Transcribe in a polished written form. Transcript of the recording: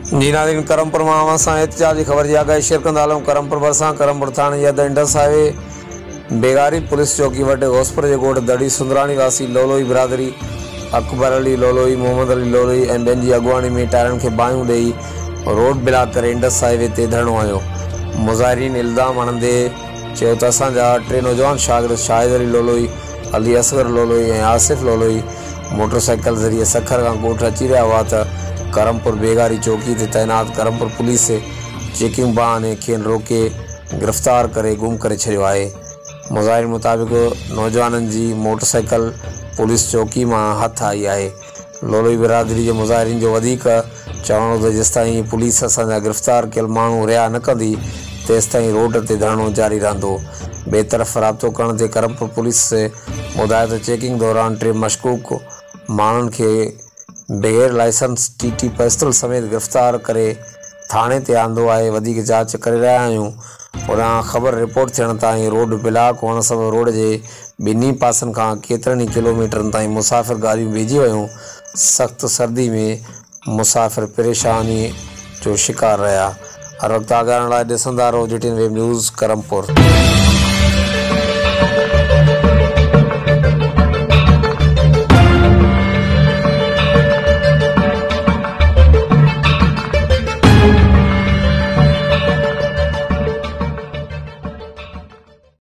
جي ناظرين ڪرمپور مان اوهان سان احتجاجي خبر جي آگاهي شيئر ڪندا هلون ڪرمپور ڀرسان ڪرمپور ٿاڻي جي حد Indus high V Begari police چوڪي وٽ غوثپور جي ڳوٺ دڙي سندراڻي واسي لولوئي برادري اڪبر علي لولوئي، محمد علي لولوئي ۽ ٻين جي اڳواڻي ۾ ٽائرن کي باهيون ڏئي روڊ بلاڪ ڪري انڊس هاء وي تي ڌرڻو هنيو. مظاهرين الزام هڻندي چيو ته اسان جا ٽي نوجوان شاگرد شاهد علي لولوئي، علي اصغر لولوئي ۽ آصف لولوئي موٽر سائيڪل ذريعي سکر کان ڳوٺ اچي رهيا هئا ته ڪرمپور بيگاري چوڪي تي تعينات ڪرمپور پوليس چيڪنگ بهاني کين روڪي گرفتار ڪري گم ڪري ڇڏيو آهي. مظاهرين مطابق نوجوانن جي موٽر سائيڪل پوليس چوڪي مان هٿ آئي آهي. لولوئي برادري جي مظاهرين جو وڌيڪ چوڻ هو ته جيستائين پوليس اسان جا گرفتار ڪيل ماڻهو رها نه ڪندي تيستائين روڊ تي ڌرڻو جاري رهندو. ٻئي طرف رابطو ڪرڻ تي ڪرمپور پوليس ٻڌايو ته چيڪنگ دوران ٽي مشڪوڪ ماڻهن کي بغير لائسنس ٽي ٽي پستول سميت گرفتار ڪري ٿاڻي تي آندو آهي وڌيڪ جاچ ڪري رهيا آهيون هوڏانهن خبر رپورٽ ٿيڻ تائين روڊ بلاڪ هئڻ سبب روڊ جي ٻنهي پاسن کان ڪيترن ئي ڪلوميٽرن تائين مسافر گاڏيون بيهجي ويون سخت سردي ۾ مسافر پريشاني جو شڪار رهيا هر وقت آگاهه رهڻ لاء ڏسندا رهو جي ٽي اين ويب نيوز ڪرمپور.